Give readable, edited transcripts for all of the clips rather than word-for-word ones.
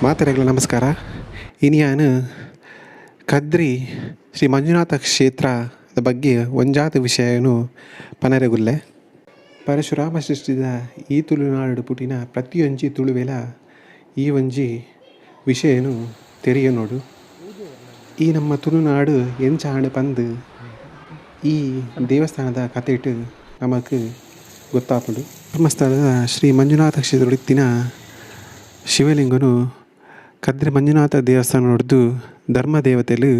ಮಾತೆರೆಗ್ಲ ನಮಸ್ಕಾರ. ಇನಿಯಾನ್ ಕದ್ರಿ ಶ್ರೀ ಮಂಜುನಾಥ ಕ್ಷೇತ್ರದ ಬಗ್ಗೆ ಒಂಜಾತ ವಿಷಯನು ಪನರೆಗುಲ್ಲೆ. ಪರಶುರಾಮ ಸೃಷ್ಟಿದ ಈ ತುಳುನಾಡು ಪುಟಿನ ಪ್ರತಿಯೊಂಜಿ ತುಳುವೆಲ ಈ ಒಂಜಿ ವಿಷಯನು ತೆರಿಯನೋಡು. ಈ ನಮ್ಮ ತುಳುನಾಡು ಎಂಚಾಂಡ್ ಪಂದ್ ಈ ದೇವಸ್ಥಾನದ ಕಥೆಟ್ ನಮಕ್ ಗೊತ್ತಾಪುಂಡು. ಧರ್ಮಸ್ಥಳದ ಶ್ರೀ ಮಂಜುನಾಥ ಕ್ಷೇತ್ರಡಿತ್ತಿನ ಶಿವಲಿಂಗನು ಕದ್ರಿ ಮಂಜುನಾಥ ದೇವಸ್ಥಾನೊಡ್ದು ಧರ್ಮದೇವತೆಲು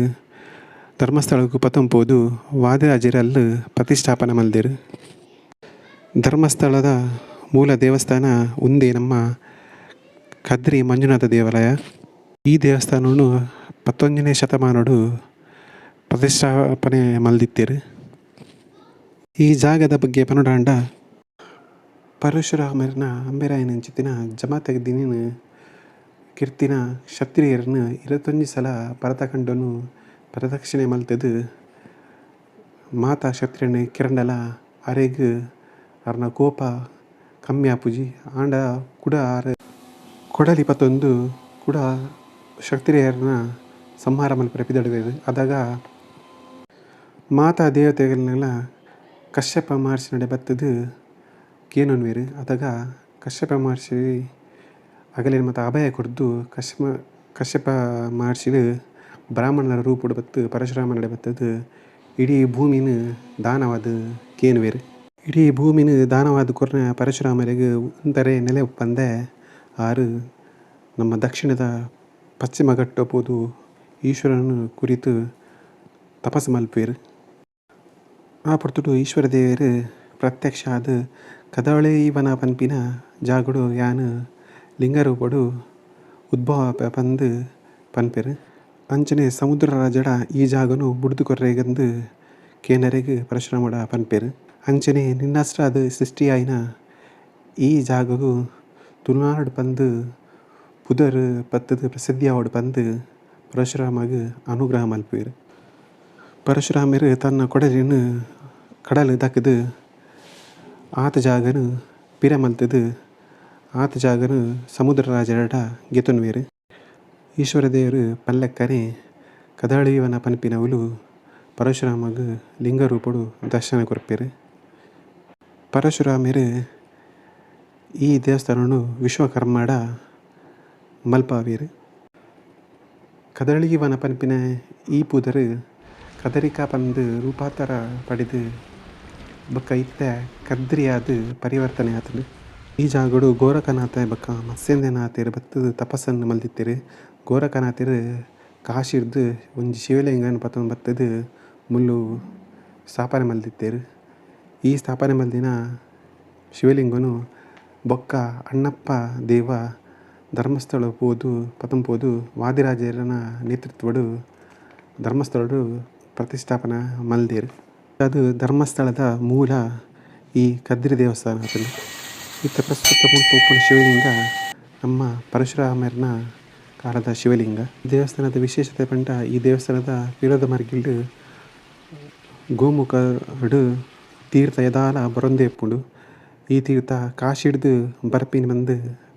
ಧರ್ಮಸ್ಥಳಕ್ಕೂ ಪತೊಂಪೋದು ವಾದಿರಾಜರಲ್ಲು ಪ್ರತಿಷ್ಠಾಪನೆ ಮಲ್ದೆರ್. ಧರ್ಮಸ್ಥಳದ ಮೂಲ ದೇವಸ್ಥಾನ ಉಂದೇ ನಮ್ಮ ಕದ್ರಿ ಮಂಜುನಾಥ ದೇವಾಲಯ. ಈ ದೇವಸ್ಥಾನನು 19ನೇ ಶತಮಾನಡು ಪ್ರತಿಷ್ಠಾಪನೆ ಮಲ್ದಿತ್ತೆರ್. ಈ ಜಾಗದ ಬಗ್ಗೆ ಪನೊಡಾಂಡ ಪರಶುರಾಮರ್ನ ಅಂಬೆರಾಯನಂಚಿತ್ತಿನ ಜಮದಗ್ನಿನ್ ಕೀರ್ತಿನ ಕ್ಷತ್ರಿಯರ್ನ 21 ಸಲ ಭರತಖಂಡನು ಪ್ರದಕ್ಷಿಣೆ ಮಲ್ತುದು ಮಾತಾ ಕ್ಷತ್ರಿಯನ್ ಕಿರಂಡಲ ಅರೆಗ್ ಅರ್ನ ಕೋಪ ಕಮ್ಮಿ ಆಪುಜಿ. ಆಂಡ ಕುಡ ಆರ್ ಕೊಡಲಿ ಪತ್ತೊಂದು ಕುಡ ಕ್ಷತ್ರಿಯರ್ನ ಸಂಹಾರ ಮಲ್ಪರೆ ಪಿದಡುವೆರ್. ಅದಾಗ ಮಾತಾ ದೇವತೆಗಳನ್ನೆಲ್ಲ ಕಶ್ಯಪ ಮಹರ್ಷಿ ನಡೆ ಬತ್ತುದು ಕೇನೊನ್ವೆರ್. ಅದಾಗ ಕಶ್ಯಪ ಮಹರ್ಷಿ ಅಗಲೇನ್ ಮಾತ ಅಭಯ ಕೊರ್ದು ಕಶ್ಯಪ ಮಹರ್ಷಿಲು ಬ್ರಾಹ್ಮಣರ ರೂಪುಡು ಬತ್ತು ಪರಶುರಾಮ ನಡೆ ಬತ್ತುದು ಇಡೀ ಭೂಮಿನ್ ದಾನವಾದ್ ಕೇನುವೆರ್. ಇಡೀ ಭೂಮಿನ್ ದಾನವಾದ್ ಕೊರ್ನ ಪರಶುರಾಮರೆಗ್ ಉಂತರೆ ನೆಲೆ ಉಪ್ಪಂದೆ ಆರು ನಮ್ಮ ದಕ್ಷಿಣದ ಪಶ್ಚಿಮ ಘಟ್ಟ ಪೋದು ಈಶ್ವರನ್ ಕುರಿತು ತಪಸ್ಸು ಮಲ್ಪುವೆರ್. ಆ ಪೊರ್ತುಡು ಈಶ್ವರ ದೇವೆರ್ ಪ್ರತ್ಯಕ್ಷ ಆದ್ ಕದಳೀವನ ಪನ್ಪಿನ ಜಾಗಡು ಯಾನ್ ಲಿಂಗರೂಪಡು ಉದ್ಭವ ಪಂದ್ ಪನ್ಪೆರ್. ಅಂಚನೆ ಸಮುದ್ರ ರಾಜಡ ಈ ಜಾಗನು ಬುಡ್ದು ಕೊರ್ರೆಗಂದು ಕೇನರೆಗ್ ಪರಶುರಾಮಡ ಪನ್ಪೆರ್. ಅಂಚನೆ ನಿನ್ನಸ್ರಾದ್ ಸೃಷ್ಟಿಯಾಯಿನ ಈ ಜಾಗಗು ತುಳುನಾಡ್ ಪಂದ್ ಪುದರ್ ಪತ್ತುದು ಪ್ರಸಿದ್ಧಿ ಆವಡ್ ಪಂದ್ ಪರಶುರಾಮಗ್ ಅನುಗ್ರಹ ಮಲ್ಪುವೆರ್. ಪರಶುರಾಮೆರ್ ತನ್ನ ಕೊಡಲಿನ್ ಕಡಲ್ ದಕ್ಕುದು ಆತ ಜಾಗನು ಪಿರ ಮಲ್ತುದು ಆತ ಜಾಗನು ಸಮುದ್ರ ರಾಜರಡ ಗೆತೊನ್ವೆರ್. ಈಶ್ವರ ದೇವರು ಪಲ್ಲಕ್ಕನೆ ಕದಳೀವನ ಪನ್ಪಿನವುಲು ಪರಶುರಾಮಗ್ ಲಿಂಗರೂಪಡು ದರ್ಶನ ಕೊರ್ಪೆರ್. ಪರಶುರಾಮೆರ್ ಈ ದೇವಸ್ಥಾನನು ವಿಶ್ವಕರ್ಮಡ ಮಲ್ಪಾವೆರ್. ಕದಳೀವನ ಪನ್ಪಿನ ಈ ಪುದರ್ ಕದರಿಕಾ ಪಂದ್ ರೂಪಾಂತರ ಪಡೆದು ಬೊಕ್ಕ ಇತ್ತೆ ಕದ್ರಿಯಾದ್ ಪರಿವರ್ತನೆ ಆತುಂಡು. ಈ ಜಾಗಡು ಗೋರಖನಾಥ ಬೊಕ್ಕ ಮತ್ಸ್ಯೇಂದ್ರನಾಥೆರ್ ಬತ್ತುದು ತಪಸ್ಸನ್ನು ಮಲ್ದಿತ್ತೆರ್. ಗೋರಖನಾಥೆರ್ ಕಾಶಿರ್ದ್ ಒಂಜಿ ಶಿವಲಿಂಗನ್ ಪತೊಂದು ಬತ್ತುದು ಮುಲ್ಲು ಸ್ಥಾಪನೆ ಮಲ್ದಿತ್ತೆರ್. ಈ ಸ್ಥಾಪನೆ ಮಲ್ದಿನ ಶಿವಲಿಂಗನು ಬೊಕ್ಕ ಅಣ್ಣಪ್ಪ ದೇವ ಧರ್ಮಸ್ಥಳ ಪೋದು ಪತೊಂಪೋದು ವಾದಿರಾಜೆರೆನ ನೇತೃತ್ವಡು ಧರ್ಮಸ್ಥಳಡು ಪ್ರತಿಷ್ಠಾಪನೆ ಮಲ್ದೆರ್. ಅದು ಧರ್ಮಸ್ಥಳದ ಮೂಲ ಈ ಕದ್ರಿ ದೇವಸ್ಥಾನ. ಇತ್ತೆ ಪ್ರಸ್ತುತ ಮುಲ್ಪ ಉಪ್ಪುನ ಶಿವಲಿಂಗ ನಮ್ಮ ಪರಶುರಾಮರ್ನ ಕಾಲದ ಶಿವಲಿಂಗ. ದೇವಸ್ಥಾನದ ವಿಶೇಷತೆ ಪಂಡ ಈ ದೇವಸ್ಥಾನದ ಪಿರದ ಮರ್ಗಿಲ್ಡ್ ಗೋಮುಖಡ್ ತೀರ್ಥ ಯದಾಲ ಬರೊಂದೇ ಉಪ್ಪುಂಡು. ಈ ತೀರ್ಥ ಕಾಶಿಡ್ದ್ ಬರ್ಪಿನ ಪಂದ್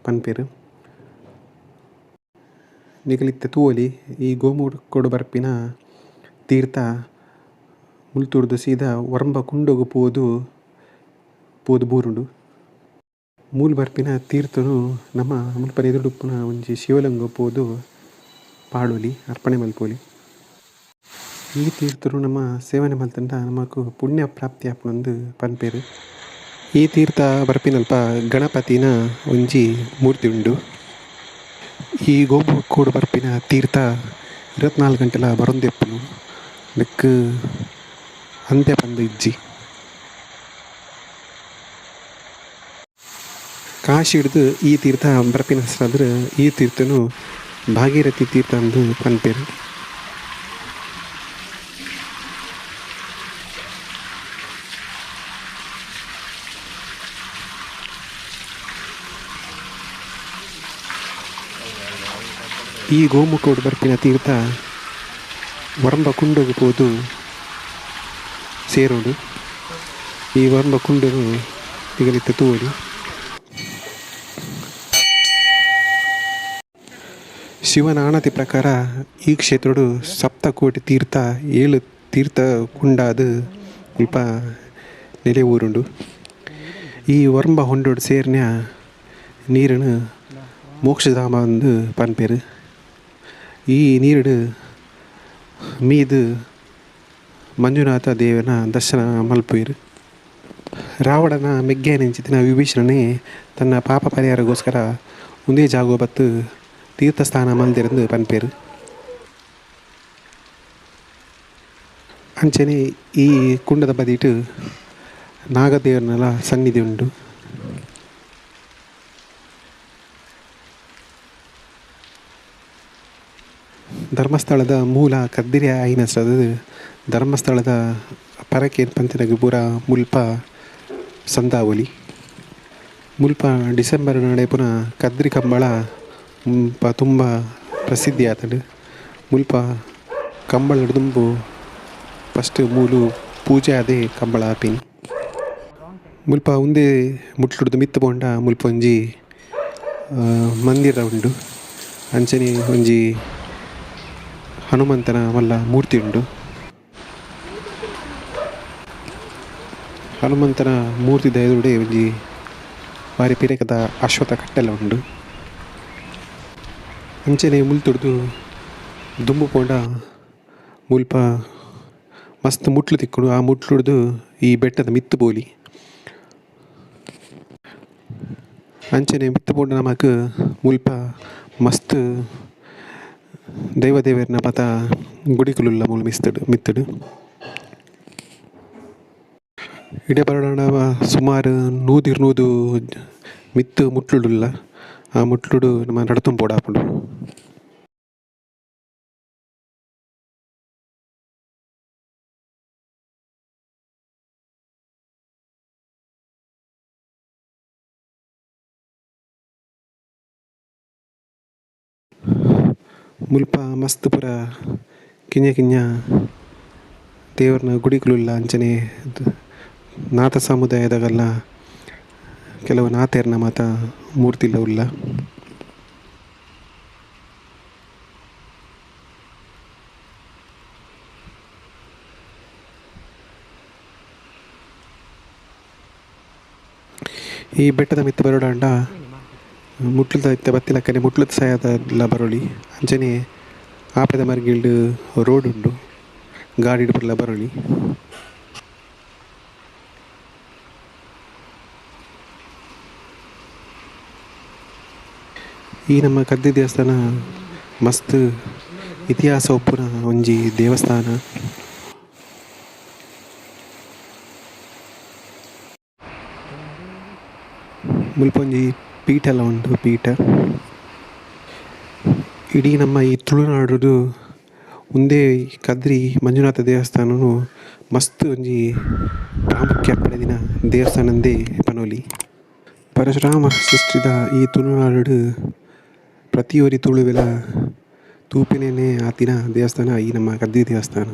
ಪನ್ಪೆರ್. ನಿಕುಲು ಇತ್ತೆ ತೂವೊಲಿ ಈ ಗೋಮುಖಡ್ ಬರ್ಪಿನ ತೀರ್ಥ ಮುಲ್ತುರ್ದು ಸೀದಾ ಒರ್ಂಬ ಕುಂಡೊಗು ಪೋದು ಪೋದು ಬೂರುಂಡು. ಮೂಲು ಬರ್ಪಿನ ತೀರ್ಥನು ನಮ್ಮ ಮುಲ್ಪ ಎದುರುಡು ಉಪ್ಪುನ ಒಂಜಿ ಶಿವಲಿಂಗ ಪೋದು ಪಾಡೊಲಿ, ಅರ್ಪಣೆ ಮಲ್ಪೊಲಿ. ಈ ತೀರ್ಥನು ನಮ್ಮ ಸೇವನೆ ಮಲ್ತುಂಡ ನಮಕ್ ಪುಣ್ಯ ಪ್ರಾಪ್ತಿ ಆಪುಂಡು ಪನ್ಪೆರ್. ಈ ತೀರ್ಥ ಬರ್ಪಿನಲ್ಪ ಗಣಪತಿನ ಒಂಜಿ ಮೂರ್ತಿ ಉಂಡು. ಈ ಗೋಮುಖಡ್ ಬರ್ಪಿನ ತೀರ್ಥ 24 ಗಂಟೆಲ ಬರೊಂದೆ ಉಪ್ಪುಂಡು. ನೆಕ್ಕ್ ಅಂತ್ಯ ಪಂದ್ ಇಜ್ಜಿ. ಕಾಶಿಡ್ದ್ ಈ ತೀರ್ಥ ಬರ್ಪಿನ ಈ ತೀರ್ಥನು ಭಾಗೀರಥಿ ತೀರ್ಥ ಅಂದ್ ಪನ್ಪೆರ್. ಈ ಗೋಮುಖಡ್ ಬರ್ಪಿನ ತೀರ್ಥ ಒರಂಬ ಕುಂಡೊಗು ಪೋದು ಸೇರುಂಡು. ಈ ಒರಂಬ ಕುಂಡೊನು ನಿಗಲಿತ್ತೆ ತೂವೊಲಿ. ಶಿವನ ಆಣತಿ ಪ್ರಕಾರ ಈ ಕ್ಷೇತ್ರಡು ಸಪ್ತಕೋಟಿ ತೀರ್ಥ ಏಳು ತೀರ್ಥ ಕುಂಡಾದ್ ಮುಲ್ಪ ನೆಲೆ ಊರುಂಡು. ಈ ಒರ್ಂಬ ಹೊಂಡೊಡು ಸೇರಿನ ನೀರುನು ಮೋಕ್ಷಧಾಮ ಅಂದ್ ಪನ್ಪೆರ್. ಈ ನೀರುಡು ಮೀದ್ ಮಂಜುನಾಥ ದೇವನ ದರ್ಶನ ಮನ್ಪುವೆರ್. ರಾವಣನ ಮೆಗ್ಯೆನೆಂಚಿತ್ತಿನ ವಿಭೀಷಣೆ ತನ್ನ ಪಾಪ ಪರಿಹಾರಗೋಸ್ಕರ ಉಂದೇ ಜಾಗಗ್ ಬತ್ತ್ ತೀರ್ಥ ಸ್ಥಾನ ಮಲ್ದೆರ್ ಪನ್ಪೆರ್. ಅಂಚನೆ ಈ ಕುಂಡದ ಬದಿಟ್ ನಾಗದೇವರ್ನಲ ಸನ್ನಿಧಿ ಉಂಡು. ಧರ್ಮಸ್ಥಳದ ಮೂಲ ಕದ್ರಿ ಆಯಿನ ಧರ್ಮಸ್ಥಳದ ಪರಕೆ ಪಂತಿನಗ್ ಪೂರ ಮುಲ್ಪ ಸಂದಾವೊಲಿ. ಮುಲ್ಪ ಡಿಸೆಂಬರ್ ನಡೆಪುನ ಕದ್ರಿ ಕಂಬಳ ಮುಲ್ಪ ತುಂಬ ಪ್ರಸಿದ್ಧಿ ಆತುಂಡು. ಮುಲ್ಪ ಕಂಬಳಡ್ ದುಂಬು ಫಸ್ಟ್ ಮೂಲು ಪೂಜೆ ಆದೆ ಕಂಬಳ ಆಪಿನಿ. ಮುಲ್ಪ ಉಂದೇ ಮುಟ್ಲುಡ್ದು ಮಿತ್ತ್ ಪೋಂಡ ಮುಲ್ಪ ಒಂಜಿ ಮಂದಿರ ಉಂಡು. ಅಂಚನೆ ಒಂಜಿ ಹನುಮಂತನ ಮಲ್ಲ ಮೂರ್ತಿ ಉಂಡು. ಹನುಮಂತನ ಮೂರ್ತಿದ ಎದುರುಡೆ ಒಂಜಿ ಬಾರಿ ಪಿರಕದ ಅಶ್ವತ್ಥ ಕಟ್ಟೆಲ ಉಂಡು. ಅಂಚನೆ ಮುಲ್ತುಡ್ದು ದುಂಬು ಪೋಂಡ ಮುಲ್ಪ ಮಸ್ತ್ ಮುಟ್ಲು ತಿಕ್ಕುಂಡು. ಆ ಮುಟ್ಲುಡ್ದು ಈ ಬೆಟ್ಟದ ಮಿತ್ತ್ ಪೋಲಿ. ಅಂಚನೆ ಮಿತ್ತ್ ಪೋಂಡ ನಮಕ್ ಮುಲ್ಪ ಮಸ್ತ್ ದೈವ ದೇವೆರ್ನ ಪತ ಗುಡಿಕುಲುಲ್ಲ ಮೂಲು ಮಿತ್ತುಡು. ಇಡೆ ಬರೋಡಾಂಡ ಸುಮಾರು 100-200 ಮಿತ್ತ್ ಮುಟ್ಲುಡುಲ್ಲ. ಆ ಮುಟ್ಲುಡು ನಮ ನಡತೊಂದು ಪೋಡಾಪುಂಡು. ಮುಲ್ಪ ಮಸ್ತ್ ಪೂರ ಕಿನ್ಯ ಕಿನ್ಯ ದೇವರ್ನ ಗುಡಿಕುಲುಲ್ಲ. ಅಂಚನೆ ನಾಥ ಸಮುದಾಯದಗಲ್ಲ ಕೆಲವು ನಾತೆರ್ನ ಮಾತ ಮೂರ್ತಿಲ ಉಲ್ಲ. ಈ ಬೆಟ್ಟದ ಮಿತ್ತ್ ಬರೋಡಾಂಡ ಮುಟ್ಲುದ ಇತ್ತೆ ಬತ್ತಿಲಕ್ಕನೆ ಮುಟ್ಲುದ ಸಹಾಯದಲ ಬರೊಲಿ. ಅಂಚನೆ ಆಪೆದ ಮರ್ಗಿಲ್ಡ್ ರೋಡ್ ಉಂಡು ಗಾಡಿಡ್ ಪೂರಲ ಬರೊಲಿ. ಈ ನಮ್ಮ ಕದ್ರಿ ದೇವಸ್ಥಾನ ಮಸ್ತ್ ಇತಿಹಾಸ ಉಪ್ಪುನ ಒಂಜಿ ದೇವಸ್ಥಾನ. ಮುಲ್ಪ ಒಂಜಿ ಪೀಠಲ ಉಂಡು ಪೀಠ. ಇಡೀ ನಮ್ಮ ಈ ತುಳುನಾಡುಡು ಉಂದೇ ಕದ್ರಿ ಮಂಜುನಾಥ ದೇವಸ್ಥಾನನು ಮಸ್ತ್ ಒಂಜಿ ಪ್ರಾಮುಖ್ಯ ಪಡೆದಿನ ದೇವಸ್ಥಾನಂದೇ ಪನೊಲಿ. ಪರಶುರಾಮ ಸೃಷ್ಟಿದ ಈ ತುಳುನಾಡುಡು ಪ್ರತಿಯೊರಿ ತುಳುವೆಲ ತೂಪಿನನೆ ಆತಿನ ದೇವಸ್ಥಾನ ಈ ನಮ್ಮ ಕದ್ರಿ ದೇವಸ್ಥಾನ.